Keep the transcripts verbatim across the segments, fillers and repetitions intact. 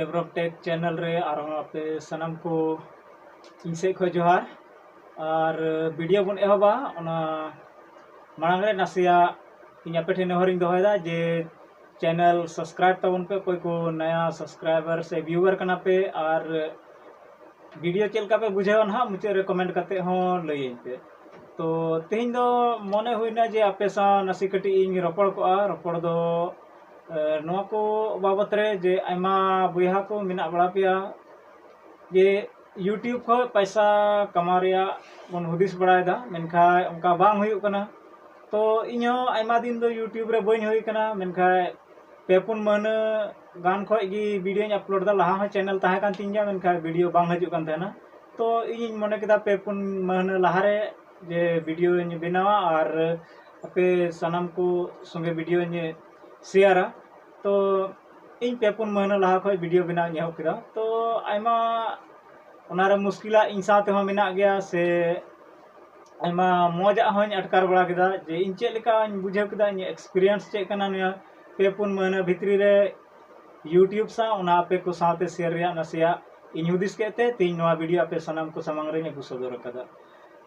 Develop ᱴᱮᱠ channel ᱨᱮ ᱟᱨᱦᱚᱸ ᱟᱯᱮ ᱥᱟᱱᱟᱢ ᱠᱚ ᱤᱧ ᱥᱮᱫ ᱠᱷᱚᱱ ᱡᱚᱦᱟᱨ᱾ ᱟᱨ ᱵᱷᱤᱰᱤᱭᱳ ᱵᱚᱱ ᱮᱦᱚᱵᱟ, ᱚᱱᱟ ᱢᱟᱲᱟᱝ ᱨᱮ ᱱᱟᱥᱮᱭᱟᱜ ᱤᱧ ᱟᱯᱮ ᱴᱷᱮᱱ ᱱᱮᱦᱚᱨᱤᱧ ᱫᱚᱦᱚᱭᱮᱫᱟ ᱡᱮ ᱪᱮᱱᱮᱞ ᱥᱟᱵᱥᱠᱨᱟᱭᱤᱵ ᱛᱟᱵᱚᱱ ᱯᱮ, ᱚᱠᱚᱭ ᱠᱚ ᱱᱟᱭᱟ ᱥᱟᱵᱥᱠᱨᱟᱭᱵᱟᱨ ᱥᱮ ᱵᱷᱤᱭᱩᱣᱟᱨ ᱠᱟᱱᱟ ᱯᱮ᱾ ᱟᱨ ᱵᱷᱤᱰᱤᱭᱳ ᱪᱮᱫ ᱞᱮᱠᱟ ᱯᱮ ᱵᱩᱡᱷᱟᱹᱣᱟ ᱱᱟᱦᱟᱜ ᱢᱩᱪᱟᱹᱫ ᱨᱮ ᱠᱚᱢᱮᱱᱴ ᱠᱟᱛᱮ ᱦᱚᱸ ᱞᱟᱹᱭᱟᱹᱧ ᱯᱮ᱾ ᱛᱚ ᱛᱮᱦᱮᱧ ᱫᱚ ᱢᱚᱱᱮ ᱦᱩᱭᱱᱟ ᱡᱮ ᱟᱯᱮ ᱥᱟᱶ ᱱᱟᱥᱮ ᱠᱟᱹᱴᱤᱡ ᱤᱧ ᱨᱚᱯᱚᱲ ᱠᱚᱜᱼᱟ᱾ ᱨᱚᱯᱚᱲ ᱫᱚ ᱮ, ᱱᱚᱣᱟ ᱠᱚ ᱵᱟᱵᱚᱛ ᱨᱮ ᱡᱮ ᱟᱭᱢᱟ ᱵᱚᱭᱦᱟ ᱠᱚ ᱢᱮᱱᱟᱜ ᱵᱟᱲᱟ ᱯᱮᱭᱟ ᱡᱮ YouTube ᱠᱷᱚᱱ ᱯᱟᱭᱥᱟ ᱠᱟᱢᱟᱣ ᱨᱮᱭᱟᱜ ᱵᱚᱱ ᱦᱩᱫᱤᱥ ᱵᱟᱲᱟᱭᱮᱫᱟ, ᱢᱮᱱᱠᱷᱟᱱ ᱚᱱᱠᱟ ᱵᱟᱝ ᱦᱩᱭᱩᱜ ᱠᱟᱱᱟ᱾ ᱛᱚ ᱤᱧ ᱦᱚᱸ ᱟᱭᱢᱟ ᱫᱤᱱ ᱫᱚ YouTube ᱨᱮ ᱵᱟᱹᱧ ᱦᱩᱭ ᱠᱟᱱᱟ, ᱢᱮᱱᱠᱷᱟᱱ ᱯᱮ ᱯᱩᱱ ᱢᱟᱹᱦᱱᱟᱹ ᱜᱟᱱ ᱠᱷᱚᱱ ᱜᱮ ᱵᱷᱤᱰᱤᱭᱳᱧ ᱟᱯᱞᱳᱰ ᱮᱫᱟ᱾ ᱞᱟᱦᱟ ᱦᱚᱸ ᱪᱮᱱᱮᱞ ᱛᱟᱦᱮᱸ ᱠᱟᱱ ᱛᱤᱧ ᱜᱮᱭᱟ, ᱢᱮᱱᱠᱷᱟᱱ ᱵᱷᱤᱰᱤᱭᱳ ᱵᱟᱝ ᱦᱤᱡᱩᱜ ᱠᱟᱱ ᱛᱟᱦᱮᱱᱟ᱾ ᱛᱚ ᱤᱧᱤᱧ ᱢᱚᱱᱮ ᱠᱮᱫᱟ ᱯᱮ ᱯᱩᱱ ᱢᱟᱹᱦᱱᱟᱹ ᱞᱟᱦᱟᱨᱮ ᱡᱮ ᱵᱷᱤᱰᱤᱭᱳᱧ ᱵᱮᱱᱟᱣᱟ ᱟᱨ ᱟᱯᱮ ᱥᱟᱱᱟᱢ ᱠᱚ ᱥᱚᱸᱜᱮ ᱵᱷᱤᱰᱤᱭᱳᱧ ᱥᱮᱭᱟᱨᱟ᱾ ᱛᱚ ᱤᱧ ᱯᱮ ᱯᱩᱱ ᱢᱟᱹᱦᱱᱟᱹ ᱞᱟᱦᱟ ᱠᱷᱚᱱ ᱵᱷᱤᱰᱤᱭᱳ ᱵᱮᱱᱟᱣ ᱤᱧ ᱮᱦᱚᱵ ᱠᱮᱫᱟ᱾ ᱛᱚ ᱟᱭᱢᱟ ᱚᱱᱟᱨᱮ ᱢᱩᱥᱠᱤᱞᱟᱜ ᱤᱧ ᱥᱟᱶ ᱛᱮᱦᱚᱸ ᱢᱮᱱᱟᱜ ᱜᱮᱭᱟ, ᱥᱮ ᱟᱭᱢᱟ ᱢᱚᱡᱟᱜ ᱦᱚᱸᱧ ᱟᱴᱠᱟᱨ ᱵᱟᱲᱟ ᱠᱮᱫᱟ ᱡᱮ ᱤᱧ ᱪᱮᱫ ᱞᱮᱠᱟᱧ ᱵᱩᱡᱷᱟᱹᱣ ᱠᱮᱫᱟ, ᱤᱧᱟᱹᱜ ᱮᱠᱥᱯᱤᱨᱤᱭᱮᱱᱥ ᱪᱮᱫ ᱠᱟᱱᱟ ᱱᱤᱭᱟᱹ ᱯᱮ ᱯᱩᱱ ᱢᱟᱹᱦᱱᱟᱹ ᱵᱷᱤᱛᱨᱤ ᱨᱮ YouTube ᱥᱟᱶ, ᱚᱱᱟ ᱟᱯᱮ ᱠᱚ ᱥᱟᱶᱛᱮ ᱥᱮᱭᱟᱨ ᱨᱮᱭᱟᱜ ᱱᱟᱥᱮᱭᱟᱜ ᱤᱧ ᱦᱩᱫᱤᱥ ᱠᱮᱫ ᱛᱮ ᱛᱮᱦᱮᱧ ᱱᱚᱣᱟ ᱵᱷᱤᱰᱤᱭᱳ ᱟᱯᱮ ᱥᱟᱱᱟᱢ ᱠᱚ ᱥᱟᱢᱟᱝ ᱨᱮᱧ ᱟᱹᱜᱩ ᱥᱚᱫᱚᱨ ᱟᱠᱟᱫᱟ᱾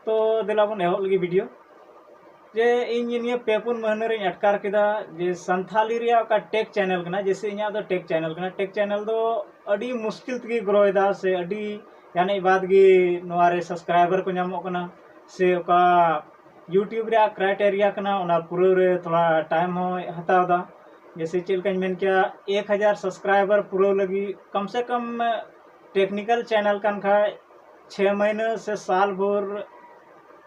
ᱛᱚ ᱫᱮᱞᱟ ᱵᱚᱱ ᱮᱦᱚᱵ ᱞᱮᱜᱮ ᱵᱷᱤᱰᱤᱭᱳ᱾ ᱡᱮ ᱤᱧ ᱱᱤᱭᱟᱹ ᱯᱮ ᱯᱩᱱ ᱢᱟᱹᱦᱱᱟᱹ ᱨᱤᱧ ᱟᱴᱠᱟᱨ ᱠᱮᱫᱟ ᱡᱮ ᱥᱟᱱᱛᱷᱟᱞᱤ ᱨᱮᱭᱟᱜ ᱚᱠᱟ ᱴᱮᱠ ᱪᱮᱱᱮᱞ ᱠᱟᱱᱟ, ᱡᱮᱭᱥᱮ ᱤᱧᱟᱹᱜ ᱫᱚ ᱴᱮᱠ ᱪᱮᱱᱮᱞ ᱠᱟᱱᱟ, ᱴᱮᱠ ᱪᱮᱱᱮᱞ ᱫᱚ ᱟᱹᱰᱤ ᱢᱩᱥᱠᱤᱞ ᱛᱮᱜᱮ ᱜᱨᱳᱭᱮᱫᱟ, ᱥᱮ ᱟᱹᱰᱤ ᱡᱟᱹᱱᱤᱡ ᱵᱟᱫ ᱜᱮ ᱱᱚᱣᱟ ᱨᱮ ᱥᱟᱵᱥᱠᱨᱟᱭᱵᱟᱨ ᱠᱚ ᱧᱟᱢᱚᱜ ᱠᱟᱱᱟ, ᱥᱮ ᱚᱠᱟ YouTube ᱨᱮᱭᱟᱜ ᱠᱨᱟᱭᱴᱮᱨᱤᱭᱟ ᱠᱟᱱᱟ, ᱚᱱᱟ ᱯᱩᱨᱟᱹᱣ ᱨᱮ ᱛᱷᱚᱲᱟ ᱴᱟᱭᱤᱢ ᱦᱚᱸᱭ ᱦᱟᱛᱟᱣ ᱮᱫᱟ᱾ ᱡᱮᱭᱥᱮ ᱪᱮᱫ ᱞᱮᱠᱟᱧ ᱢᱮᱱ ᱠᱮᱭᱟ, ᱮᱠ ᱦᱟᱡᱟᱨ ᱥᱟᱵᱥᱠᱨᱟᱭᱵᱟᱨ ᱯᱩᱨᱟᱹᱣ ᱞᱟᱹᱜᱤᱫ ᱠᱚᱢ ᱥᱮ ᱠᱚᱢ ᱴᱮᱠᱱᱤᱠᱟᱞ ᱪᱮᱱᱮᱞ ᱠᱟᱱ ᱠᱷᱟᱡ ᱪᱷᱮ ᱢᱟᱹᱦᱱᱟᱹ ᱥᱮ ᱥᱟᱞ ᱵᱷᱳᱨ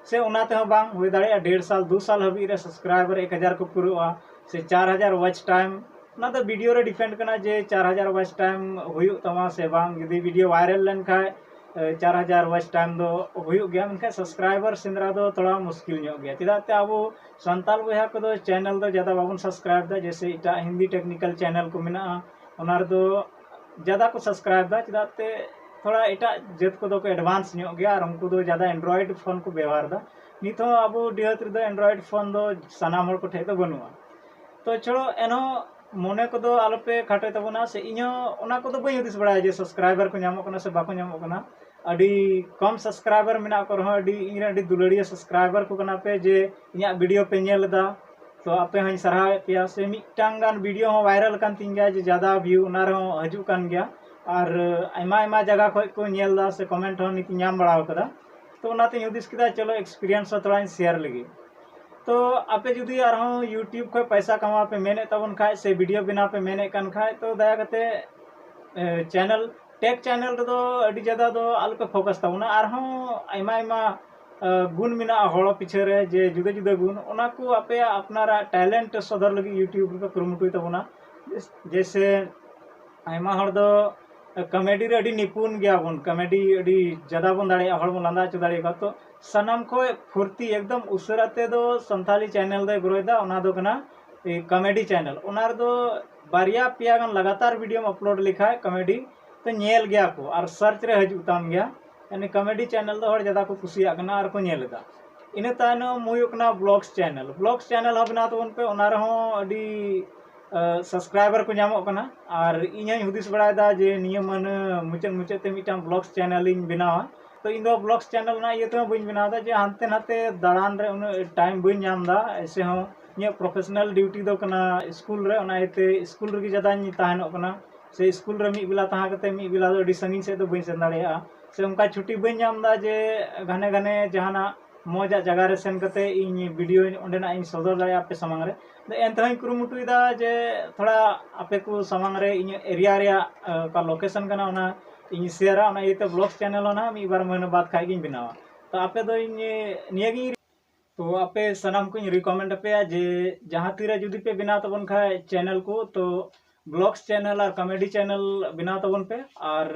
ᱥᱮ ᱚᱱᱟ ᱛᱮᱦᱚᱸ ᱵᱟᱝ ᱦᱩᱭ ᱫᱟᱲᱮᱭᱟᱜᱼᱟ, ᱰᱮᱲ ᱥᱟᱞ ᱫᱩ ᱥᱟᱞ ᱦᱟᱹᱵᱤᱡ ᱨᱮ ᱥᱟᱵᱥᱠᱨᱟᱭᱵᱟᱨ ᱮᱠ ᱦᱟᱡᱟᱨ ᱠᱚ ᱯᱩᱨᱟᱹᱜᱼᱟ ᱥᱮ ᱪᱟᱨ ᱦᱟᱡᱟᱨ ᱣᱟᱪ ᱴᱟᱭᱤᱢ᱾ ᱚᱱᱟ ᱫᱚ ᱵᱷᱤᱰᱤᱭᱳ ᱨᱮ ᱰᱤᱯᱮᱱᱰ ᱠᱟᱱᱟ ᱡᱮ ᱪᱟᱨ ᱦᱟᱡᱟᱨ ᱣᱟᱪ ᱴᱟᱭᱤᱢ ᱦᱩᱭᱩᱜ ᱛᱟᱢᱟ ᱥᱮ ᱵᱟᱝ᱾ ᱡᱩᱫᱤ ᱵᱷᱤᱰᱤᱭᱳ ᱵᱷᱟᱭᱨᱟᱞ ᱞᱮᱱᱠᱷᱟᱡ ᱮ, ᱪᱟᱨ ᱦᱟᱡᱟᱨ ᱣᱟᱪ ᱴᱟᱭᱤᱢ ᱫᱚ ᱦᱩᱭᱩᱜ ᱜᱮᱭᱟ, ᱢᱮᱱᱠᱷᱟᱱ ᱥᱟᱵᱥᱠᱨᱟᱭᱵᱟᱨ ᱥᱮᱸᱫᱽᱨᱟ ᱫᱚ ᱛᱷᱚᱲᱟ ᱢᱩᱥᱠᱤᱞ ᱧᱚᱜ ᱜᱮᱭᱟ᱾ ᱪᱮᱫᱟᱜ ᱛᱮ ᱟᱵᱚ ᱥᱟᱱᱛᱟᱲ ᱵᱚᱭᱦᱟ ᱠᱚᱫᱚ ᱪᱮᱱᱮᱞ ᱫᱚ ᱡᱟᱫᱟ ᱵᱟᱵᱚᱱ ᱥᱟᱵᱥᱠᱨᱟᱭᱤᱵ ᱮᱫᱟ, ᱡᱮᱭᱥᱮ ᱮᱴᱟᱜ ᱦᱤᱱᱫᱤ ᱴᱮᱠᱱᱤᱠᱟᱞ ᱪᱮᱱᱮᱞ ᱠᱚ ᱢᱮᱱᱟᱜᱼᱟ, ᱚᱱᱟ ᱨᱮᱫᱚ ᱡᱟᱫᱟ ᱠᱚ ᱥᱟᱵᱥᱠᱨᱟᱭᱤᱵ ᱮᱫᱟ᱾ ᱪᱮᱫᱟᱜ ᱛᱮ ᱛᱷᱚᱲᱟ ᱮᱴᱟᱜ ᱡᱟᱹᱛ ᱠᱚᱫᱚ ᱠᱚ ᱮᱰᱵᱷᱟᱱᱥ ᱧᱚᱜ ᱜᱮᱭᱟ ᱟᱨ ᱩᱱᱠᱩ ᱫᱚ ᱡᱟᱫᱟ ᱮᱱᱰᱨᱚᱭᱮᱰ ᱯᱷᱳᱱ ᱠᱚ ᱵᱮᱣᱦᱟᱨ ᱮᱫᱟ᱾ ᱱᱤᱛ ᱦᱚᱸ ᱟᱵᱚ ᱰᱤᱦᱟᱹᱛ ᱨᱮᱫᱚ ᱮᱱᱰᱨᱚᱭᱮᱰ ᱯᱷᱳᱱ ᱫᱚ ᱥᱟᱱᱟᱢ ᱦᱚᱲ ᱠᱚᱴᱷᱮᱡ ᱫᱚ ᱵᱟᱹᱱᱩᱜᱼᱟ᱾ ᱛᱚ ᱪᱷᱚᱲᱚ ᱮᱱᱦᱚᱸ ᱢᱚᱱᱮ ᱠᱚᱫᱚ ᱟᱞᱚᱯᱮ ᱠᱷᱟᱴᱚᱭ ᱛᱟᱵᱚᱱᱟ, ᱥᱮ ᱤᱧ ᱦᱚᱸ ᱚᱱᱟ ᱠᱚᱫᱚ ᱵᱟᱹᱧ ᱦᱩᱫᱤᱥ ᱵᱟᱲᱟᱭᱟ ᱡᱮ ᱥᱟᱵᱥᱠᱨᱟᱭᱵᱟᱨ ᱠᱚ ᱧᱟᱢᱚᱜ ᱠᱟᱱᱟ ᱥᱮ ᱵᱟᱠᱚ ᱧᱟᱢᱚᱜ ᱠᱟᱱᱟ᱾ ᱟᱹᱰᱤ ᱠᱚᱢ ᱥᱟᱵᱥᱠᱨᱟᱭᱵᱟᱨ ᱢᱮᱱᱟᱜ ᱠᱚ ᱨᱮᱦᱚᱸ, ᱟᱹᱰᱤ ᱤᱧ ᱨᱮᱱ ᱟᱹᱰᱤ ᱫᱩᱞᱟᱹᱲᱤᱭᱟᱹ ᱥᱟᱵᱥᱠᱨᱟᱭᱵᱟᱨ ᱠᱚ ᱠᱟᱱᱟ ᱯᱮ ᱡᱮ ᱤᱧᱟᱹᱜ ᱵᱷᱤᱰᱤᱭᱳ ᱯᱮ ᱧᱮᱞ ᱮᱫᱟ, ᱛᱚ ᱟᱯᱮ ᱦᱚᱸᱧ ᱥᱟᱨᱦᱟᱣᱮᱫ ᱯᱮᱭᱟ᱾ ᱥᱮ ᱢᱤᱫᱴᱟᱝ ᱜᱟᱱ ᱵᱷᱤᱰᱤᱭᱳ ᱦᱚᱸ ᱵᱷᱟᱭᱨᱟᱞ ᱟᱠᱟᱱ ᱛᱤᱧ ᱜᱮᱭᱟ ᱡᱮ ᱡᱟᱫᱟ ᱵᱷᱤᱭᱩ, ᱚᱱᱟ ᱨᱮᱦᱚᱸ ᱦᱤᱡᱩᱜ ᱠᱟᱱ ᱜᱮᱭᱟ᱾ ᱟᱨ ᱟᱭᱢᱟ ᱟᱭᱢᱟ ᱡᱟᱭᱜᱟ ᱠᱷᱚᱱ ᱠᱚ ᱧᱮᱞ ᱮᱫᱟ ᱥᱮ ᱠᱚᱢᱮᱱᱴ ᱦᱚᱸ ᱱᱤᱛ ᱤᱧ ᱧᱟᱢ ᱵᱟᱲᱟ ᱟᱠᱟᱫᱟ᱾ ᱛᱚ ᱚᱱᱟᱛᱤᱧ ᱦᱩᱫᱤᱥ ᱠᱮᱫᱟ ᱪᱚᱞᱚ ᱮᱠᱥᱯᱤᱨᱤᱭᱮᱱᱥ ᱦᱚᱸ ᱛᱷᱚᱲᱟᱧ ᱥᱮᱭᱟᱨ ᱞᱮᱜᱮ᱾ ᱛᱚ ᱟᱯᱮ ᱡᱩᱫᱤ ᱟᱨᱦᱚᱸ YouTube ᱠᱷᱚᱱ ᱯᱚᱭᱥᱟ ᱠᱟᱢᱟᱣ ᱯᱮ ᱢᱮᱱᱮᱫ ᱛᱟᱵᱚᱱ ᱠᱷᱟᱡ ᱥᱮ ᱵᱷᱤᱰᱤᱭᱳ ᱵᱮᱱᱟᱣ ᱯᱮ ᱢᱮᱱᱮᱫ ᱠᱟᱱ ᱠᱷᱟᱡ, ᱛᱚ ᱫᱟᱭᱟ ᱠᱟᱛᱮ ᱪᱮᱱᱮᱞ, ᱴᱮᱠ ᱪᱮᱱᱮᱞ ᱨᱮᱫᱚ ᱟᱹᱰᱤ ᱡᱟᱫᱟ ᱫᱚ ᱟᱞᱚᱯᱮ ᱯᱷᱳᱠᱟᱥ ᱛᱟᱵᱚᱱᱟ᱾ ᱟᱨᱦᱚᱸ ᱟᱭᱢᱟ ᱟᱭᱢᱟ ᱜᱩᱱ ᱢᱮᱱᱟᱜᱼᱟ ᱦᱚᱲ ᱯᱤᱪᱷᱟᱹ ᱨᱮ, ᱡᱮ ᱡᱩᱫᱟᱹ ᱡᱩᱫᱟᱹ ᱜᱩᱱ, ᱚᱱᱟ ᱠᱚ ᱟᱯᱮᱭᱟᱜ ᱟᱯᱱᱟᱨᱟᱜ ᱴᱮᱞᱮᱱᱴ ᱥᱚᱫᱚᱨ ᱞᱟᱹᱜᱤᱫ YouTube ᱨᱮᱯᱮ ᱠᱩᱨᱩᱢᱩᱴᱩᱭ ᱛᱟᱵᱚᱱᱟ᱾ ᱡᱮᱭᱥᱮ ᱟᱭᱢᱟ ᱦᱚᱲ ᱫᱚ ᱠᱚᱢᱮᱰᱤ ᱨᱮ ᱟᱹᱰᱤ ᱱᱤᱯᱩᱱ ᱜᱮᱭᱟᱵᱚᱱ, ᱠᱚᱢᱮᱰᱤ ᱟᱹᱰᱤ ᱡᱟᱫᱟ ᱵᱚᱱ ᱫᱟᱲᱮᱭᱟᱜᱼᱟ, ᱦᱚᱲ ᱵᱚᱱ ᱞᱟᱸᱫᱟ ᱦᱚᱪᱚ ᱫᱟᱲᱮᱭᱟᱠᱚᱣᱟ᱾ ᱛᱚ ᱥᱟᱱᱟᱢ ᱠᱷᱚᱱ ᱯᱷᱩᱨᱛᱤ ᱮᱠᱫᱚᱢ ᱩᱥᱟᱹᱨᱟ ᱛᱮᱫᱚ ᱥᱟᱱᱛᱟᱞᱤ ᱪᱮᱱᱮᱞ ᱫᱚᱭ ᱜᱨᱳᱭᱮᱫᱟ, ᱚᱱᱟ ᱫᱚ ᱠᱟᱱᱟ ᱠᱚᱢᱮᱰᱤ ᱪᱮᱱᱮᱞ᱾ ᱚᱱᱟ ᱨᱮᱫᱚ ᱵᱟᱨᱭᱟ ᱯᱮᱭᱟ ᱜᱟᱱ ᱞᱟᱜᱟᱛᱟᱨ ᱵᱷᱤᱰᱤᱭᱳᱢ ᱟᱯᱞᱳᱰ ᱞᱮᱠᱷᱟᱡ ᱠᱚᱢᱮᱰᱤ ᱛᱚ ᱧᱮᱞ ᱜᱮᱭᱟ ᱠᱚ ᱟᱨ ᱥᱟᱨᱪ ᱨᱮ ᱦᱤᱡᱩᱜ ᱛᱟᱢ ᱜᱮᱭᱟ᱾ ᱭᱟᱱᱤ ᱠᱚᱢᱮᱰᱤ ᱪᱮᱱᱮᱞ ᱫᱚ ᱦᱚᱲ ᱡᱟᱫᱟ ᱠᱚ ᱠᱩᱥᱤᱭᱟᱜ ᱠᱟᱱᱟ ᱟᱨ ᱠᱚ ᱧᱮᱞ ᱮᱫᱟ᱾ ᱤᱱᱟᱹ ᱛᱟᱭᱱᱚᱢ ᱦᱩᱭᱩᱜ ᱠᱟᱱᱟ ᱵᱞᱚᱜᱥ ᱪᱮᱱᱮᱞ᱾ ᱵᱞᱚᱜᱥ ᱪᱮᱱᱮᱞ ᱦᱚᱸ ᱵᱮᱱᱟᱣ ᱛᱟᱵᱚᱱ ᱯᱮ, ᱚᱱᱟ ᱨᱮᱦᱚᱸ ᱟᱹᱰᱤ ᱥᱟᱵᱥᱠᱨᱟᱭᱵᱟᱨ ᱠᱚ ᱧᱟᱢᱚᱜ ᱠᱟᱱᱟ᱾ ᱟᱨ ᱤᱧ ᱦᱚᱸᱧ ᱦᱩᱫᱤᱥ ᱵᱟᱲᱟᱭᱮᱫᱟ ᱡᱮ ᱱᱤᱭᱟᱹ ᱢᱟᱹᱦᱱᱟᱹ ᱢᱩᱪᱟᱹᱫ ᱢᱩᱪᱟᱹᱫ ᱛᱮ ᱢᱤᱫᱴᱟᱝ ᱵᱞᱚᱜᱥ ᱪᱮᱱᱮᱞ ᱤᱧ ᱵᱮᱱᱟᱣᱟ᱾ ᱛᱚ ᱤᱧ ᱫᱚ ᱵᱞᱚᱜᱥ ᱪᱮᱱᱮᱞ ᱚᱱᱟ ᱤᱭᱟᱹ ᱛᱮᱦᱚᱸ ᱵᱟᱹᱧ ᱵᱮᱱᱟᱣ ᱮᱫᱟ ᱡᱮ ᱦᱟᱱᱛᱮ ᱱᱟᱛᱮ ᱫᱟᱬᱟᱱ ᱨᱮ ᱩᱱᱟᱹᱜ ᱴᱟᱭᱤᱢ ᱵᱟᱹᱧ ᱧᱟᱢ ᱮᱫᱟ᱾ ᱮᱭᱥᱮ ᱦᱚᱸ ᱤᱧᱟᱹᱜ ᱯᱨᱚᱯᱷᱮᱥᱚᱱᱟᱞ ᱰᱤᱭᱩᱴᱤ ᱫᱚ ᱠᱟᱱᱟ ᱥᱠᱩᱞ ᱨᱮ, ᱚᱱᱟ ᱤᱭᱟᱹᱛᱮ ᱥᱠᱩᱞ ᱨᱮᱜᱮ ᱡᱟᱫᱟᱧ ᱛᱟᱦᱮᱱᱚᱜ ᱠᱟᱱᱟ᱾ ᱥᱮ ᱥᱠᱩᱞ ᱨᱮ ᱢᱤᱫ ᱵᱮᱞᱟ ᱛᱟᱦᱮᱸ ᱠᱟᱛᱮ ᱢᱤᱫ ᱵᱮᱞᱟ ᱫᱚ ᱟᱹᱰᱤ ᱥᱟᱺᱜᱤᱧ ᱥᱮᱫ ᱫᱚ ᱵᱟᱹᱧ ᱥᱮᱱ ᱫᱟᱲᱮᱭᱟᱜᱼᱟ᱾ ᱥᱮ ᱚᱱᱠᱟ ᱪᱷᱩᱴᱤ ᱵᱟᱹᱧ ᱧᱟᱢ ᱮᱫᱟ ᱡᱮ ᱜᱷᱟᱱᱮ ᱜᱷᱟᱱᱮ ᱡᱟᱦᱟᱱᱟᱜ ᱢᱚᱡᱟᱜ ᱡᱟᱭᱜᱟ ᱨᱮ ᱥᱮᱱ ᱠᱟᱛᱮ ᱤᱧ ᱵᱷᱤᱰᱤᱭᱳ ᱚᱸᱰᱮᱱᱟᱜ ᱤᱧ ᱥᱚᱫᱚᱨ ᱫᱟᱲᱮᱭᱟᱜᱼᱟ ᱟᱯᱮ ᱥᱟᱢᱟᱝ ᱨᱮ᱾ ᱟᱫᱚ ᱮᱱ ᱛᱮᱦᱚᱸᱧ ᱠᱩᱨᱩᱢᱩᱴᱩᱭᱮᱫᱟ ᱡᱮ ᱛᱷᱚᱲᱟ ᱟᱯᱮ ᱠᱚ ᱥᱟᱢᱟᱝ ᱨᱮ ᱤᱧᱟᱹᱜ ᱮᱨᱤᱭᱟ ᱨᱮᱭᱟᱜ, ᱚᱠᱟ ᱞᱳᱠᱮᱥᱚᱱ ᱠᱟᱱᱟ, ᱚᱱᱟ ᱤᱧ ᱥᱮᱭᱟᱨᱟ᱾ ᱚᱱᱟ ᱤᱭᱟᱹᱛᱮ ᱵᱞᱚᱜᱥ ᱪᱮᱱᱮᱞ ᱦᱚᱸ ᱱᱟᱦᱟᱜ ᱢᱤᱫ ᱵᱟᱨ ᱢᱟᱹᱦᱱᱟᱹ ᱵᱟᱫ ᱠᱷᱟᱡ ᱜᱤᱧ ᱵᱮᱱᱟᱣᱟ᱾ ᱛᱚ ᱟᱯᱮ ᱫᱚ ᱤᱧ ᱱᱤᱭᱟᱹᱜᱤᱧ, ᱛᱚ ᱟᱯᱮ ᱥᱟᱱᱟᱢ ᱠᱚᱧ ᱨᱤᱠᱚᱢᱮᱱᱰ ᱟᱯᱮᱭᱟ ᱡᱮ ᱡᱟᱦᱟᱸ ᱛᱤᱨᱮ ᱡᱩᱫᱤ ᱯᱮ ᱵᱮᱱᱟᱣ ᱛᱟᱵᱚᱱ ᱠᱷᱟᱡ ᱪᱮᱱᱮᱞ ᱠᱚ, ᱛᱚ ᱵᱞᱚᱜᱥ ᱪᱮᱱᱮᱞ ᱟᱨ ᱠᱚᱢᱮᱰᱤ ᱪᱮᱱᱮᱞ ᱵᱮᱱᱟᱣ ᱛᱟᱵᱚᱱ ᱯᱮ᱾ ᱟᱨ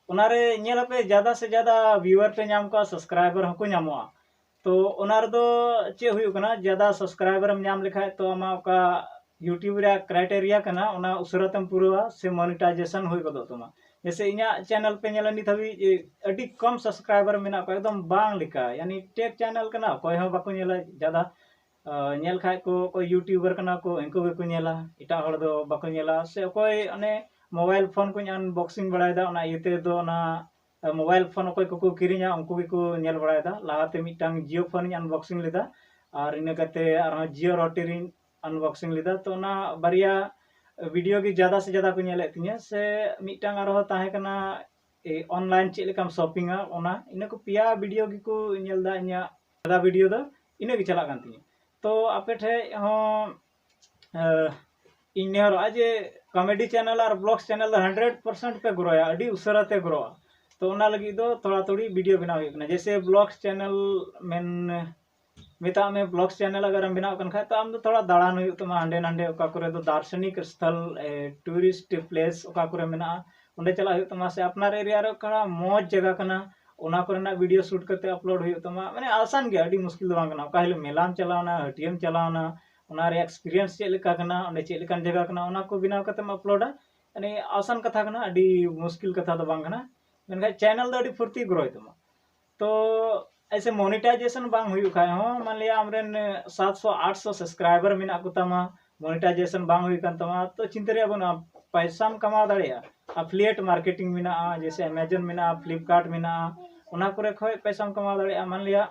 ᱚᱱᱟᱨᱮ ᱧᱮᱞ ᱟᱯᱮ ᱡᱟᱫᱟ ᱥᱮ ᱡᱟᱫᱟ ᱵᱷᱤᱭᱩᱣᱟᱨ ᱯᱮ ᱧᱟᱢ ᱠᱚᱣᱟ, ᱥᱟᱵᱥᱠᱨᱟᱭᱵᱟᱨ ᱦᱚᱸᱠᱚ ᱧᱟᱢᱚᱜᱼᱟ᱾ ᱛᱚ ᱚᱱᱟ ᱨᱮᱫᱚ ᱪᱮᱫ ᱦᱩᱭᱩᱜ ᱠᱟᱱᱟ, ᱡᱟᱫᱟ ᱥᱟᱵᱥᱠᱨᱟᱭᱵᱟᱨ ᱮᱢ ᱧᱟᱢ ᱞᱮᱠᱷᱟᱡ ᱛᱚ ᱟᱢᱟᱜ ᱚᱠᱟ YouTube ᱨᱮᱭᱟᱜ ᱠᱨᱟᱭᱴᱮᱨᱤᱭᱟ ᱠᱟᱱᱟ, ᱚᱱᱟ ᱩᱥᱟᱹᱨᱟ ᱛᱮᱢ ᱯᱩᱨᱟᱹᱣᱟ ᱥᱮ ᱢᱚᱱᱤᱴᱟᱭᱡᱮᱥᱚᱱ ᱦᱩᱭ ᱜᱚᱫᱚᱜ ᱛᱟᱢᱟ᱾ ᱡᱮᱭᱥᱮ ᱤᱧᱟᱹᱜ ᱪᱮᱱᱮᱞ ᱯᱮ ᱧᱮᱞᱟ, ᱱᱤᱛ ᱦᱟᱹᱵᱤᱡ ᱟᱹᱰᱤ ᱠᱚᱢ ᱥᱟᱵᱥᱠᱨᱟᱭᱵᱟᱨ ᱢᱮᱱᱟᱜ ᱠᱚᱣᱟ, ᱮᱠᱫᱚᱢ ᱵᱟᱝ ᱞᱮᱠᱟ᱾ ᱭᱟᱱᱤ ᱴᱮᱠ ᱪᱮᱱᱮᱞ ᱠᱟᱱᱟ, ᱚᱠᱚᱭ ᱦᱚᱸ ᱵᱟᱠᱚ ᱧᱮᱞᱟ ᱡᱟᱫᱟ᱾ ᱧᱮᱞ ᱠᱷᱟᱡ ᱠᱚ, ᱚᱠᱚᱭ YouTuber ᱠᱟᱱᱟ ᱠᱚ, ᱩᱱᱠᱩ ᱜᱮᱠᱚ ᱧᱮᱞᱟ, ᱮᱴᱟᱜ ᱦᱚᱲ ᱫᱚ ᱵᱟᱠᱚ ᱧᱮᱞᱟ᱾ ᱥᱮ ᱚᱠᱚᱭ ᱚᱱᱮ mobile phone ᱠᱚᱧ unboxing ᱵᱟᱲᱟᱭᱮᱫᱟ, ᱚᱱᱟ ᱤᱭᱟᱹᱛᱮ ᱫᱚ ᱚᱱᱟ mobile phone ᱚᱠᱚᱭ ᱠᱚᱠᱚ ᱠᱤᱨᱤᱧᱟ, ᱩᱱᱠᱩ ᱜᱮᱠᱚ ᱧᱮᱞ ᱵᱟᱲᱟᱭᱮᱫᱟ᱾ ᱞᱟᱦᱟᱛᱮ ᱢᱤᱫᱴᱟᱝ Jio phone ᱤᱧ unboxing ᱞᱮᱫᱟ, ᱟᱨ ᱤᱱᱟᱹ ᱠᱟᱛᱮ ᱟᱨᱦᱚᱸ Jio router ᱤᱧ unboxing ᱞᱮᱫᱟ᱾ ᱛᱚ ᱚᱱᱟ ᱵᱟᱨᱭᱟ video ᱜᱮ ᱡᱟᱫᱟ ᱥᱮ ᱡᱟᱫᱟ ᱠᱚ ᱧᱮᱞᱮᱫ ᱛᱤᱧᱟᱹ᱾ ᱥᱮ ᱢᱤᱫᱴᱟᱝ ᱟᱨᱦᱚᱸ ᱛᱟᱦᱮᱸ ᱠᱟᱱᱟ, ᱮ, online ᱪᱮᱫ ᱞᱮᱠᱟᱢ ᱥᱚᱯᱤᱝᱟ, ᱚᱱᱟ, ᱤᱱᱟᱹ ᱠᱚ ᱯᱮᱭᱟ video ᱜᱮᱠᱚ ᱧᱮᱞ ᱮᱫᱟ ᱤᱧᱟᱹᱜ᱾ ᱡᱟᱫᱟ video ᱫᱚ ᱤᱱᱟᱹ ᱜᱮ ᱪᱟᱞᱟᱜ ᱠᱟᱱ ᱛᱤᱧᱟᱹ᱾ ᱛᱚ ᱟᱯᱮ ᱴᱷᱮᱡ ᱦᱚᱸ, ᱮ, ᱤᱧ ᱱᱮᱦᱚᱨᱚᱜᱼᱟ ᱡᱮ comedy channel ᱟᱨ vlogs channel ᱫᱚ hundred percent ᱯᱮ ᱜᱨᱳᱭᱟ, ᱟᱹᱰᱤ ᱩᱥᱟᱹᱨᱟ ᱛᱮ ᱜᱨᱳᱜᱼᱟ᱾ ᱛᱚ ᱚᱱᱟ ᱞᱟᱹᱜᱤᱫ ᱫᱚ ᱛᱷᱚᱲᱟ ᱛᱷᱚᱲᱤ video ᱵᱮᱱᱟᱣ ᱦᱩᱭᱩᱜ ᱠᱟᱱᱟ᱾ ᱡᱮᱭᱥᱮ vlogs channel ᱢᱮᱱ, ᱢᱮᱛᱟᱜ ᱢᱮ vlogs channel ᱟᱜᱟᱨᱮᱢ ᱵᱮᱱᱟᱣ ᱠᱟᱱ ᱠᱷᱟᱡ, ᱛᱚ ᱟᱢ ᱫᱚ ᱛᱷᱚᱲᱟ ᱫᱟᱬᱟᱱ ᱦᱩᱭᱩᱜ ᱛᱟᱢᱟ ᱦᱟᱸᱰᱮ ᱱᱟᱸᱰᱮ, ᱚᱠᱟ ᱠᱚᱨᱮ ᱫᱚ ᱫᱟᱨᱥᱚᱱᱤᱠ ᱥᱛᱷᱚᱞ, ᱮ, tourist place ᱚᱠᱟ ᱠᱚᱨᱮ ᱢᱮᱱᱟᱜᱼᱟ, ᱚᱸᱰᱮ ᱪᱟᱞᱟᱜ ᱦᱩᱭᱩᱜ ᱛᱟᱢᱟ᱾ ᱥᱮ ᱟᱯᱱᱟᱨ area ᱨᱮ ᱚᱠᱟ ᱢᱚᱡᱽ ᱡᱟᱭᱜᱟ ᱠᱟᱱᱟ, ᱚᱱᱟ ᱠᱚᱨᱮᱱᱟᱜ video shoot ᱠᱟᱛᱮ upload ᱦᱩᱭᱩᱜ ᱛᱟᱢᱟ᱾ ᱢᱟᱱᱮ ᱟᱥᱟᱱ ᱜᱮᱭᱟ, ᱟᱹᱰᱤ ᱢᱩᱥᱠᱤᱞ ᱫᱚ ᱵᱟᱝ ᱠᱟᱱᱟ᱾ ᱚᱠᱟ ᱦᱤᱞᱳᱜ ᱢᱮᱞᱟᱢ ᱪᱟᱞᱟᱣᱱᱟ, ᱦᱟᱹᱴᱤᱭᱟᱹᱢ ᱪᱟᱞᱟᱣᱱᱟ, ᱚᱱᱟ ᱨᱮᱭᱟᱜ experience ᱪᱮᱫ ᱞᱮᱠᱟ ᱠᱟᱱᱟ, ᱚᱸᱰᱮ ᱪᱮᱫ ᱞᱮᱠᱟᱱ ᱡᱟᱭᱜᱟ ᱠᱟᱱᱟ, ᱚᱱᱟ ᱠᱚ ᱵᱮᱱᱟᱣ ᱠᱟᱛᱮᱢ uploadᱟ᱾ ᱢᱟᱱᱮ ᱟᱥᱟᱱ ᱠᱟᱛᱷᱟ ᱠᱟᱱᱟ, ᱟᱹᱰᱤ ᱢᱩᱥᱠᱤᱞ ᱠᱟᱛᱷᱟ ᱫᱚ ᱵᱟᱝ ᱠᱟᱱᱟ᱾ ᱢᱮᱱᱠᱷᱟᱱ channel ᱫᱚ ᱟᱹᱰᱤ ᱯᱷᱩᱨᱛᱤ ᱜᱨᱳᱭ ᱛᱟᱢᱟ᱾ ᱛᱚ ᱮᱥᱮ monetization ᱵᱟᱝ ᱦᱩᱭᱩᱜ ᱠᱷᱟᱡ ᱦᱚᱸ, ᱢᱟᱱ ᱞᱤᱭᱟ ᱟᱢᱨᱮᱱ ᱥᱟᱛᱥᱚ ᱟᱴᱥᱚ subscriber ᱢᱮᱱᱟᱜ ᱠᱚ ᱛᱟᱢᱟ, monetization ᱵᱟᱝ ᱦᱩᱭ ᱠᱟᱱ ᱛᱟᱢᱟ, ᱛᱚ ᱪᱤᱱᱛᱟᱹ ᱨᱮᱭᱟᱜ ᱵᱟᱹᱱᱩᱜᱼᱟ, ᱯᱟᱭᱥᱟᱢ ᱠᱟᱢᱟᱣ ᱫᱟᱲᱮᱭᱟᱜᱼᱟ᱾ Affiliate marketing ᱢᱮᱱᱟᱜᱼᱟ, ᱡᱮᱭᱥᱮ Amazon ᱢᱮᱱᱟᱜᱼᱟ, Flipkart ᱢᱮᱱᱟᱜᱼᱟ, ᱚᱱᱟ ᱠᱚᱨᱮ ᱠᱷᱚᱡ ᱯᱟᱭᱥᱟᱢ ᱠᱟᱢᱟᱣ ᱫᱟᱲᱮᱭᱟᱜᱼᱟ᱾ ᱢᱟᱱ ᱞᱤᱭᱟ,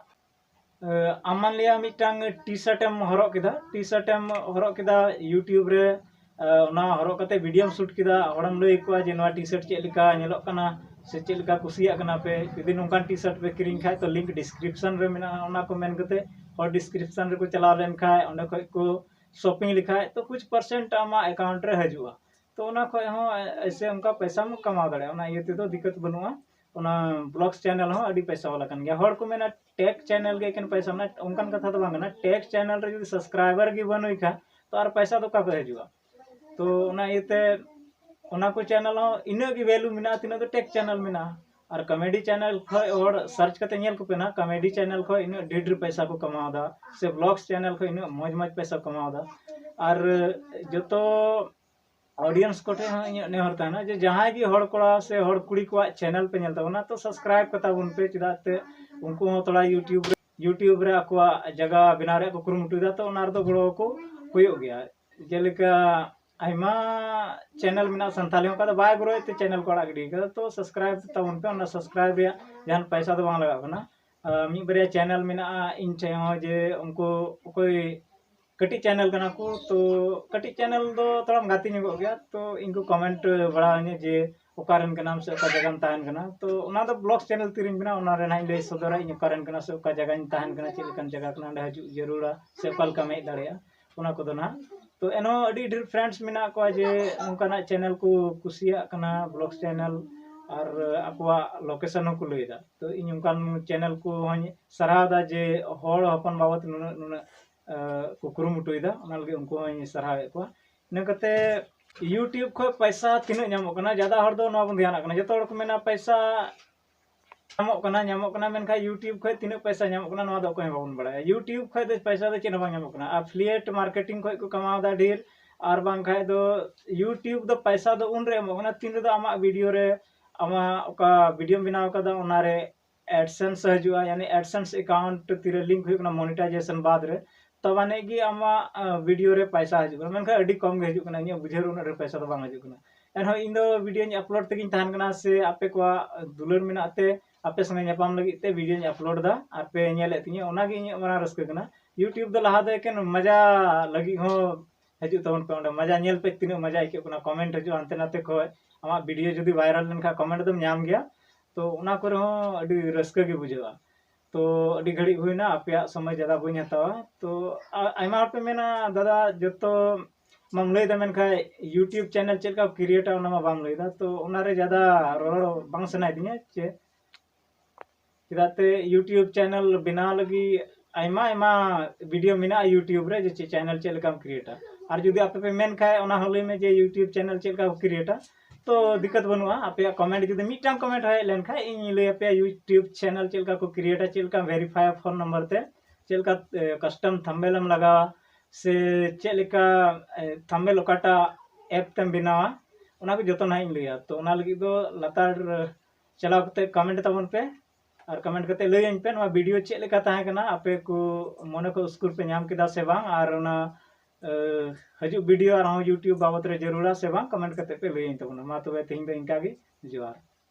ᱟᱢ ᱢᱟᱱ ᱞᱤᱭᱟ ᱢᱤᱫᱴᱟᱝ T-shirt ᱮᱢ ᱦᱚᱨᱚᱜ ᱠᱮᱫᱟ, T-shirt ᱮᱢ ᱦᱚᱨᱚᱜ ᱠᱮᱫᱟ YouTube ᱨᱮ, ᱚᱱᱟ ᱦᱚᱨᱚᱜ ᱠᱟᱛᱮ videoᱢ shoot ᱠᱮᱫᱟ, ᱦᱚᱲᱮᱢ ᱞᱟᱹᱭ ᱟᱠᱚᱣᱟ ᱡᱮ ᱱᱚᱣᱟ T-shirt ᱪᱮᱫ ᱞᱮᱠᱟ ᱧᱮᱞᱚᱜ ᱠᱟᱱᱟ ᱥᱮ ᱪᱮᱫ ᱞᱮᱠᱟ ᱠᱩᱥᱤᱭᱟᱜ ᱠᱟᱱᱟ ᱯᱮ᱾ ᱡᱩᱫᱤ ᱱᱚᱝᱠᱟᱱ T-shirt ᱯᱮ ᱠᱤᱨᱤᱧ ᱠᱷᱟᱡ, ᱛᱚ link description ᱨᱮ ᱢᱮᱱᱟᱜᱼᱟ, ᱚᱱᱟ ᱠᱚ ᱢᱮᱱ ᱠᱟᱛᱮ ᱦᱚᱲ description ᱨᱮᱠᱚ ᱪᱟᱞᱟᱣ ᱞᱮᱱ ᱠᱷᱟᱡ, ᱚᱸᱰᱮ ᱠᱷᱚᱡ ᱠᱚ shopping ᱞᱮᱠᱷᱟᱡ, ᱛᱚ ᱠᱩᱪ percent ᱟᱢᱟᱜ account ᱨᱮ ᱦᱤᱡᱩᱜᱼᱟ᱾ ᱛᱚ ᱚᱱᱟ ᱠᱷᱚᱡ ᱦᱚᱸ ᱮᱥᱮ ᱚᱱᱠᱟ ᱯᱚᱭᱥᱟᱢ ᱠᱟᱢᱟᱣ ᱫᱟᱲᱮᱭᱟᱜᱼᱟ, ᱚᱱᱟ ᱤᱭᱟᱹ ᱛᱮᱫᱚ ᱫᱤᱠᱠᱟᱹᱛ ᱵᱟᱹᱱᱩᱜᱼᱟ᱾ ᱚᱱᱟ vlogs channel ᱦᱚᱸ ᱟᱹᱰᱤ ᱯᱚᱭᱥᱟ ᱣᱟᱞᱟ ᱠᱟᱱ ᱜᱮᱭᱟ᱾ ᱦᱚᱲ ᱠᱚ ᱢᱮᱱᱟ tech channel ᱜᱮ ᱮᱠᱮᱱ ᱯᱚᱭᱥᱟ ᱢᱮᱱᱟᱜᱼᱟ, ᱚᱱᱠᱟᱱ ᱠᱟᱛᱷᱟ ᱫᱚ ᱵᱟᱝ ᱠᱟᱱᱟ᱾ Tech channel ᱨᱮ ᱡᱩᱫᱤ subscriber ᱜᱮ ᱵᱟᱹᱱᱩᱭ ᱠᱷᱟᱡ, ᱛᱚ ᱟᱨ ᱯᱚᱭᱥᱟ ᱫᱚ ᱚᱠᱟ ᱠᱷᱚᱡ ᱦᱤᱡᱩᱜᱼᱟ? ᱛᱚ ᱚᱱᱟ ᱤᱭᱟᱹᱛᱮ ᱚᱱᱟ ᱠᱚ channel ᱦᱚᱸ ᱤᱱᱟᱹᱜ ᱜᱮ value ᱢᱮᱱᱟᱜᱼᱟ, ᱛᱤᱱᱟᱹᱜ ᱫᱚ tech channel ᱢᱮᱱᱟᱜᱼᱟ᱾ ᱟᱨ comedy channel ᱠᱷᱚᱡ ᱦᱚᱲ search ᱠᱟᱛᱮ ᱧᱮᱞ ᱠᱚᱯᱮ ᱱᱟᱦᱟᱜ, comedy channel ᱠᱷᱚᱡ ᱤᱱᱟᱹᱜ ᱰᱷᱮᱨ ᱰᱷᱮᱨ ᱯᱚᱭᱥᱟ ᱠᱚ ᱠᱟᱢᱟᱣ ᱮᱫᱟ, ᱥᱮ vlogs channel ᱠᱷᱚᱡ ᱤᱱᱟᱹᱜ ᱢᱚᱡᱽ ᱢᱚᱡᱽ ᱯᱚᱭᱥᱟ ᱠᱚ ᱠᱟᱢᱟᱣ ᱮᱫᱟ᱾ ᱟᱨ ᱡᱚᱛᱚ audience ᱠᱚᱴᱷᱮᱱ ᱦᱚᱸ ᱤᱧᱟᱹᱜ ᱱᱮᱦᱚᱨ ᱛᱟᱦᱮᱱᱟ ᱡᱮ ᱡᱟᱦᱟᱸᱭ ᱜᱮ ᱦᱚᱲ ᱠᱚᱲᱟ ᱥᱮ ᱦᱚᱲ ᱠᱩᱲᱤ ᱠᱚᱣᱟᱜ channel ᱯᱮ ᱧᱮᱞ ᱛᱟᱵᱚᱱᱟ, ᱛᱚ subscribe ᱠᱟᱛᱟ ᱵᱚᱱ ᱯᱮ, ᱪᱮᱫᱟᱜ ᱛᱮ ᱩᱱᱠᱩ ᱦᱚᱸ ᱛᱷᱚᱲᱟ YouTube ᱨᱮ YouTube ᱨᱮ ᱟᱠᱚᱣᱟᱜ ᱡᱟᱭᱜᱟ ᱵᱮᱱᱟᱣ ᱨᱮᱭᱟᱜ ᱠᱚ ᱠᱩᱨᱩᱢᱩᱴᱩᱭᱮᱫᱟ, ᱛᱚ ᱚᱱᱟ ᱨᱮᱫᱚ ᱜᱚᱲᱚ ᱠᱚ ᱦᱩᱭᱩᱜ ᱜᱮᱭᱟ᱾ ᱡᱮᱞᱮᱠᱟ ᱟᱭᱢᱟ ᱪᱮᱱᱮᱞ ᱢᱮᱱᱟᱜᱼᱟ ᱥᱟᱱᱛᱟᱲᱤ, ᱚᱱᱠᱟ ᱫᱚ ᱵᱟᱭ ᱜᱨᱳᱭ ᱛᱮ ᱪᱮᱱᱮᱞ ᱠᱚ ᱟᱲᱟᱜ ᱜᱤᱰᱤ ᱠᱟᱫᱟ, ᱛᱚ ᱥᱟᱵᱥᱠᱨᱟᱭᱤᱵ ᱛᱟᱵᱚᱱ ᱯᱮ, ᱚᱱᱟ ᱥᱟᱵᱥᱠᱨᱟᱭᱤᱵ ᱨᱮᱭᱟᱜ ᱡᱟᱦᱟᱱ ᱯᱚᱭᱥᱟ ᱫᱚ ᱵᱟᱝ ᱞᱟᱜᱟᱜ ᱠᱟᱱᱟ᱾ ᱟᱨ ᱢᱤᱫ ᱵᱟᱨᱭᱟ ᱪᱮᱱᱮᱞ ᱢᱮᱱᱟᱜᱼᱟ ᱤᱧ ᱴᱷᱮᱱ ᱦᱚᱸ, ᱡᱮ ᱩᱱᱠᱩ ᱚᱠᱚᱭ ᱠᱟᱹᱴᱤᱡ ᱪᱮᱱᱮᱞ ᱠᱟᱱᱟ ᱠᱚ, ᱛᱚ ᱠᱟᱹᱴᱤᱡ ᱪᱮᱱᱮᱞ ᱫᱚ ᱛᱷᱚᱲᱟᱢ ᱜᱟᱛᱮ ᱧᱚᱜᱚᱜ ᱜᱮᱭᱟ, ᱛᱚ ᱤᱧ ᱠᱚ ᱠᱚᱢᱮᱱᱴ ᱵᱟᱲᱟ ᱟᱹᱧᱟ ᱡᱮ ᱚᱠᱟ ᱨᱮᱱ ᱠᱟᱱᱟᱢ ᱥᱮ ᱚᱠᱟ ᱡᱟᱭᱜᱟᱢ ᱛᱟᱦᱮᱱ ᱠᱟᱱᱟ᱾ ᱛᱚ ᱚᱱᱟ ᱫᱚ ᱵᱞᱚᱜ ᱪᱮᱱᱮᱞ ᱛᱤᱨᱤᱧ ᱵᱮᱱᱟᱣ, ᱚᱱᱟ ᱨᱮ ᱱᱟᱦᱟᱜ ᱤᱧ ᱞᱟᱹᱭ ᱥᱚᱫᱚᱨᱟ ᱤᱧ ᱚᱠᱟ ᱨᱮᱱ ᱠᱟᱱᱟ ᱥᱮ ᱚᱠᱟ ᱡᱟᱭᱜᱟᱧ ᱛᱟᱦᱮᱱ ᱠᱟᱱᱟ, ᱪᱮᱫ ᱞᱮᱠᱟᱱ ᱡᱟᱭᱜᱟ ᱠᱟᱱᱟ, ᱚᱸᱰᱮ ᱦᱤᱡᱩᱜ ᱡᱟᱹᱨᱩᱲᱟ ᱥᱮ ᱚᱠᱟ ᱞᱮᱠᱟᱢ ᱦᱮᱡ ᱫᱟᱲᱮᱭᱟᱜᱼᱟ, ᱚᱱᱟ ᱠᱚᱫᱚ ᱱᱟᱦᱟᱜ᱾ ᱛᱚ ᱮᱱᱦᱚᱸ ᱟᱹᱰᱤ ᱰᱷᱮᱨ ᱯᱷᱨᱮᱱᱰᱥ ᱢᱮᱱᱟᱜ ᱠᱚᱣᱟ ᱡᱮ ᱱᱚᱝᱠᱟᱱᱟᱜ ᱪᱮᱱᱮᱞ ᱠᱚ ᱠᱩᱥᱤᱭᱟᱜ ᱠᱟᱱᱟ, ᱵᱞᱚᱜ ᱪᱮᱱᱮᱞ, ᱟᱨ ᱟᱠᱚᱣᱟᱜ ᱞᱳᱠᱮᱥᱚᱱ ᱦᱚᱸᱠᱚ ᱞᱟᱹᱭᱫᱟ᱾ ᱛᱚ ᱤᱧ ᱚᱱᱠᱟᱱ ᱪᱮᱱᱮᱞ ᱠᱚᱦᱚᱸᱧ ᱥᱟᱨᱦᱟᱣᱫᱟ ᱡᱮ ᱦᱚᱲ ᱦᱚᱯᱚᱱ ᱵᱟᱵᱚᱫ ᱱᱩᱱᱟᱹᱜ ᱱᱩᱱᱟᱹᱜ ᱟᱸ, ᱠᱚ ᱠᱩᱨᱩᱢᱩᱴᱩᱭᱮᱫᱟ, ᱚᱱᱟ ᱞᱟᱹᱜᱤᱫ ᱩᱱᱠᱩ ᱦᱚᱸᱧ ᱥᱟᱨᱦᱟᱣᱮᱫ ᱠᱚᱣᱟ᱾ ᱤᱱᱟᱹ ᱠᱟᱛᱮ YouTube ᱠᱷᱚᱱ ᱯᱚᱭᱥᱟ ᱛᱤᱱᱟᱹᱜ ᱧᱟᱢᱚᱜ ᱠᱟᱱᱟ, ᱡᱟᱫᱟ ᱦᱚᱲ ᱫᱚ ᱱᱚᱣᱟ ᱵᱚᱱ ᱫᱷᱮᱭᱟᱱᱟᱜ ᱠᱟᱱᱟ, ᱡᱚᱛᱚ ᱦᱚᱲ ᱠᱚ ᱢᱮᱱᱟ ᱯᱚᱭᱥᱟ ᱧᱟᱢᱚᱜ ᱠᱟᱱᱟ, ᱧᱟᱢᱚᱜ ᱠᱟᱱᱟ, ᱢᱮᱱᱠᱷᱟᱱ YouTube ᱠᱷᱚᱱ ᱛᱤᱱᱟᱹᱜ ᱯᱚᱭᱥᱟ ᱧᱟᱢᱚᱜ ᱠᱟᱱᱟ ᱱᱚᱣᱟ ᱫᱚ ᱚᱠᱚᱭ ᱦᱚᱸ ᱵᱟᱵᱚᱱ ᱵᱟᱲᱟᱭᱟ᱾ YouTube ᱠᱷᱚᱱ ᱫᱚ ᱯᱚᱭᱥᱟ ᱫᱚ ᱪᱮᱫ ᱦᱚᱸ ᱵᱟᱝ ᱧᱟᱢᱚᱜ ᱠᱟᱱᱟ, affiliate marketing ᱠᱷᱚᱱ ᱠᱚ ᱠᱟᱢᱟᱣ ᱮᱫᱟ ᱰᱷᱮᱨ, ᱟᱨ ᱵᱟᱝᱠᱷᱟᱡ ᱫᱚ YouTube ᱫᱚ ᱯᱚᱭᱥᱟ ᱫᱚ ᱩᱱᱨᱮ ᱮᱢᱚᱜ ᱠᱟᱱᱟ ᱛᱤᱱ ᱨᱮᱫᱚ ᱟᱢᱟᱜ ᱵᱷᱤᱰᱤᱭᱳ ᱨᱮ, ᱟᱢᱟᱜ ᱚᱠᱟ ᱵᱷᱤᱰᱤᱭᱳᱢ ᱵᱮᱱᱟᱣ ᱠᱟᱫᱟ ᱚᱱᱟᱨᱮ AdSense ᱦᱤᱡᱩᱜᱼᱟ, ᱭᱟᱱᱤ AdSense account ᱛᱤᱨᱮ link ᱦᱩᱭᱩᱜ ᱠᱟᱱᱟ monetization ᱵᱟᱫ ᱨᱮ, ᱛᱚᱵᱮ ᱟᱹᱱᱤᱡ ᱜᱮ ᱟᱢᱟᱜ ᱵᱷᱤᱰᱤᱭᱳ ᱨᱮ ᱯᱚᱭᱥᱟ ᱦᱤᱡᱩᱜ ᱠᱟᱱᱟ, ᱢᱮᱱᱠᱷᱟᱱ ᱟᱹᱰᱤ ᱠᱚᱢ ᱜᱮ ᱦᱤᱡᱩᱜ ᱠᱟᱱᱟ᱾ ᱤᱧᱟᱹᱜ ᱵᱩᱡᱷᱟᱹᱣ ᱨᱮ ᱩᱱᱟᱹᱜ ᱰᱷᱮᱨ ᱯᱚᱭᱥᱟ ᱫᱚ ᱵᱟᱝ ᱦᱤᱡᱩᱜ ᱠᱟᱱᱟ᱾ ᱮᱱᱦᱚᱸ ᱤᱧ ᱫᱚ ᱵᱷᱤᱰᱤᱭᱳᱧ ᱟᱯᱞᱳᱰ ᱛᱮᱜᱮᱧ ᱛᱟᱦᱮᱱ ᱠᱟᱱᱟ, ᱥᱮ ᱟᱯᱮ ᱠᱚᱣᱟᱜ ᱫᱩᱞᱟᱹᱲ ᱢᱮᱱᱟᱜ ᱛᱮ ᱟᱯᱮ ᱥᱚᱸᱜᱮ ᱧᱟᱯᱟᱢ ᱞᱟᱹᱜᱤᱫ ᱛᱮ ᱵᱷᱤᱰᱤᱭᱳᱧ ᱟᱯᱞᱳᱰ ᱮᱫᱟ ᱟᱨ ᱯᱮ ᱧᱮᱞᱮᱫ ᱛᱤᱧᱟᱹ, ᱚᱱᱟᱜᱮ ᱤᱧᱟᱹᱜ ᱢᱟᱨᱟᱝ ᱨᱟᱹᱥᱠᱟᱹ ᱠᱟᱱᱟ᱾ YouTube ᱫᱚ ᱞᱟᱦᱟ ᱫᱚ ᱮᱠᱮᱱ ᱢᱟᱡᱟ ᱞᱟᱹᱜᱤᱫ ᱦᱚᱸ ᱦᱤᱡᱩᱜ ᱛᱟᱵᱚᱱ ᱯᱮ, ᱚᱸᱰᱮ ᱢᱟᱡᱟ ᱧᱮᱞ ᱯᱮ ᱛᱤᱱᱟᱹᱜ ᱢᱟᱡᱟ ᱟᱹᱭᱠᱟᱹᱜ ᱠᱟᱱᱟ, ᱠᱚᱢᱮᱱᱴ ᱦᱤᱡᱩᱜᱼᱟ ᱦᱟᱱᱛᱮ ᱱᱟᱛᱮ ᱠᱷᱚᱱ᱾ ᱟᱢᱟᱜ ᱵᱷᱤᱰᱤᱭᱳ ᱡᱩᱫᱤ ᱵᱷᱟᱭᱨᱟᱞ ᱞᱮᱱᱠᱷᱟᱱ ᱠᱚᱢᱮᱱᱴ ᱫᱚᱢ ᱧᱟᱢ ᱜᱮᱭᱟ, ᱛᱚ ᱚᱱᱟ ᱠᱚᱨᱮ ᱦᱚᱸ ᱟᱹᱰᱤ ᱨᱟᱹᱥᱠᱟᱹ ᱜᱮ ᱵᱩᱡᱷᱟᱹᱜᱼᱟ᱾ ᱛᱚ ᱟᱹᱰᱤ ᱜᱷᱟᱹᱲᱤᱡ ᱦᱩᱭᱱᱟ, ᱟᱯᱮᱭᱟᱜ ᱥᱚᱢᱚᱭ ᱡᱟᱫᱟ ᱵᱟᱹᱧ ᱦᱟᱛᱟᱣᱟ᱾ ᱛᱚ ᱟ- ᱟᱭᱢᱟ ᱦᱚᱲ ᱯᱮ ᱢᱮᱱᱟ, ᱫᱟᱫᱟ ᱡᱚᱛᱚ ᱢᱟᱢ ᱞᱟᱹᱭᱫᱟ, ᱢᱮᱱᱠᱷᱟᱱ YouTube ᱪᱮᱱᱮᱞ ᱪᱮᱫ ᱞᱮᱠᱟ ᱠᱨᱤᱭᱮᱴᱟ ᱚᱱᱟ ᱢᱟ ᱵᱟᱢ ᱞᱟᱹᱭᱫᱟ᱾ ᱛᱚ ᱚᱱᱟᱨᱮ ᱡᱟᱫᱟ ᱨᱚᱲ ᱵᱟᱝ ᱥᱟᱱᱟᱭᱮᱫᱤᱧᱟ ᱪᱮ, ᱪᱮᱫᱟᱜ ᱛᱮ YouTube ᱪᱮᱱᱮᱞ ᱵᱮᱱᱟᱣ ᱞᱟᱹᱜᱤᱫ ᱟᱭᱢᱟ ᱟᱭᱢᱟ ᱵᱷᱤᱰᱤᱭᱳ ᱢᱮᱱᱟᱜᱼᱟ YouTube ᱨᱮ, ᱡᱮ ᱪᱮᱫ ᱪᱮᱱᱮᱞ ᱪᱮᱫ ᱞᱮᱠᱟᱢ ᱠᱨᱤᱭᱮᱴᱟ᱾ ᱟᱨ ᱡᱩᱫᱤ ᱟᱯᱮ ᱯᱮ ᱢᱮᱱ ᱠᱷᱟᱡ ᱚᱱᱟ ᱦᱚᱸ ᱞᱟᱹᱭ ᱢᱮ ᱡᱮ YouTube ᱪᱮᱱᱮᱞ ᱪᱮᱫ ᱞᱮᱠᱟ ᱠᱚ ᱠᱨᱤᱭᱮᱴᱟ, ᱛᱚ ᱫᱤᱠᱠᱟᱛ ᱵᱟᱹᱱᱩᱜᱼᱟ᱾ ᱟᱯᱮᱭᱟᱜ ᱠᱚᱢᱮᱱᱴ ᱡᱩᱫᱤ ᱢᱤᱫᱴᱟᱝ ᱠᱚᱢᱮᱱᱴ ᱦᱮᱡ ᱞᱮᱱᱠᱷᱟᱡ ᱤᱧ ᱞᱟᱹᱭ ᱟᱯᱮᱭᱟ YouTube ᱪᱮᱱᱮᱞ ᱪᱮᱫ ᱞᱮᱠᱟ ᱠᱚ ᱠᱨᱤᱭᱮᱴᱟ, ᱪᱮᱫ ᱞᱮᱠᱟ ᱵᱷᱮᱨᱤᱯᱷᱟᱭᱟ ᱯᱷᱳᱱ ᱱᱚᱢᱵᱚᱨ ᱛᱮ, ᱪᱮᱫ ᱞᱮᱠᱟ ᱠᱟᱥᱴᱚᱢ ᱛᱷᱟᱢᱵᱮᱞ ᱮᱢ ᱞᱟᱜᱟᱣᱟ, ᱥᱮ ᱪᱮᱫ ᱞᱮᱠᱟ ᱛᱷᱟᱢᱵᱮᱞ ᱚᱠᱟᱴᱟᱜ ᱮᱯ ᱛᱮᱢ ᱵᱮᱱᱟᱣᱟ, ᱚᱱᱟ ᱠᱚ ᱡᱚᱛᱚ ᱱᱟᱦᱟᱜ ᱤᱧ ᱞᱟᱹᱭᱟ᱾ ᱛᱚ ᱚᱱᱟ ᱞᱟᱹᱜᱤᱫ ᱫᱚ ᱞᱟᱛᱟᱨ ᱪᱟᱞᱟᱣ ᱠᱟᱛᱮ ᱠᱚᱢᱮᱱᱴ ᱛᱟᱵᱚᱱ ᱯᱮ᱾ ᱟᱨ ᱠᱚᱢᱮᱱᱴ ᱠᱟᱛᱮ ᱞᱟᱹᱭᱟᱹᱧ ᱯᱮ ᱱᱚᱣᱟ ᱵᱷᱤᱰᱤᱭᱳ ᱪᱮᱫ ᱞᱮᱠᱟ ᱛᱟᱦᱮᱸ ᱠᱟᱱᱟ, ᱟᱯᱮ ᱠᱚ ᱢᱚᱱᱮ ᱠᱚ ᱩᱥᱠᱩᱨ ᱯᱮ ᱧᱟᱢ ᱠᱮᱫᱟ ᱥᱮ ᱵᱟᱝ, ᱟᱨ ᱚᱱᱟ ᱦᱤᱡᱩᱜ ᱵᱷᱤᱰᱤᱭᱳ ᱟᱨᱦᱚᱸ ᱭᱩᱴᱤᱭᱩᱵᱽ ᱵᱟᱵᱚᱛ ᱨᱮ ᱡᱟᱹᱨᱩᱲᱟ ᱥᱮ ᱵᱟᱝ, ᱠᱚᱢᱮᱱᱴ ᱠᱟᱛᱮ ᱯᱮ ᱞᱟᱹᱭᱟᱹᱧ ᱛᱟᱵᱚᱱᱟ᱾ ᱢᱟ ᱛᱚᱵᱮ ᱛᱮᱦᱮᱧ ᱫᱚ ᱤᱱᱠᱟ ᱜᱮ, ᱡᱚᱦᱟᱨ᱾